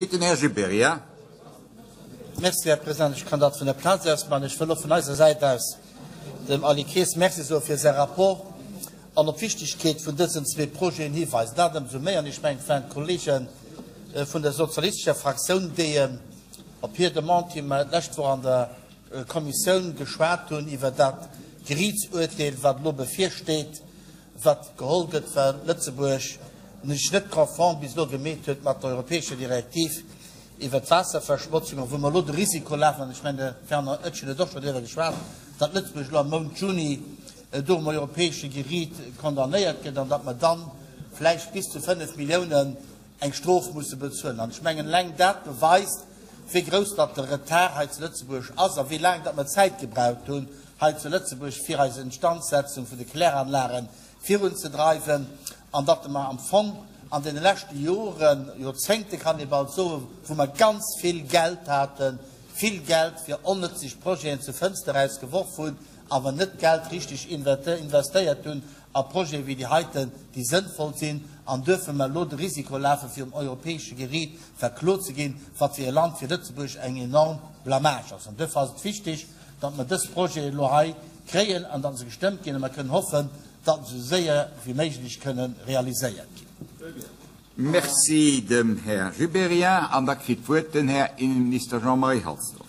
Den Här Gibéryen. Merci, Här President. Ech kann dat vun der Plaz aus maachen. Ech wëll och vun eiser Säit aus dem Aly Kaes Merci soe fir säi Rapport an op d'Wichtigkeet vun dësen zwee Projeten hiweisen. Dat ëmsou méi, an ech mengen, et waren d'Kollege vun der sozialistescher Fraktioun, déi op hir Demande hi mer d'lescht Woch an der Kommissioun geschwat hunn iwwer dat Geriichtsurteel, wat elo bevirsteet, wat geholl gëtt, well Lëtzebuerg sech net konform bis elo gemeet huet mat der europäescher Direktiv iwwert d'Waasserverschmotzung a wou mer elo de Risiko lafen, an ech mengen de Fernand Etgen huet och scho driwwer geschwat, datt Lëtzebuerg elo am Mount Juni do um europäesche Geriit condamnéiert gëtt an datt mer dann vläicht bis zu 5 Milliounen eng Strof musse bezuelen. An ech mengen eleng dat beweist, wéi grouss datt de Retard hei zu Lëtzebuerg ass a wéi laang datt mer Zäit gebraucht hunn hei zu Lëtzebuerg, fir eis Instandsetzung vun de Kläranlage virunzedreiwen an datt mer am Fong an deene leschte Joren, Joerzéngte kann ee bal soen, wou mer ganz vill Geld haten, vill Geld fir onnëtzeg Projeten zur Fënster eraus geworf hunn, awer net d'Geld richteg investéiert hunn a Projete wéi déi heiten, déi sënnvoll sinn, an duerfe mer elo de Risiko lafen, fir um europäesche Geriit verklot ze ginn, wat fir e Land wéi Lëtzebuerg eng enorm Blamage ass. An duerfir ass et wichteg, datt mer dës Projete elo hei kréien an datt se gestëmmt ginn a mer kënnen hoffen, datt se esou séier wéi méiglech kënnen realiséiert ginn. Merci dem Här Gibéryen. An da kritt d'Wuert den Här Innenminister Jean-Marie Halsdorf.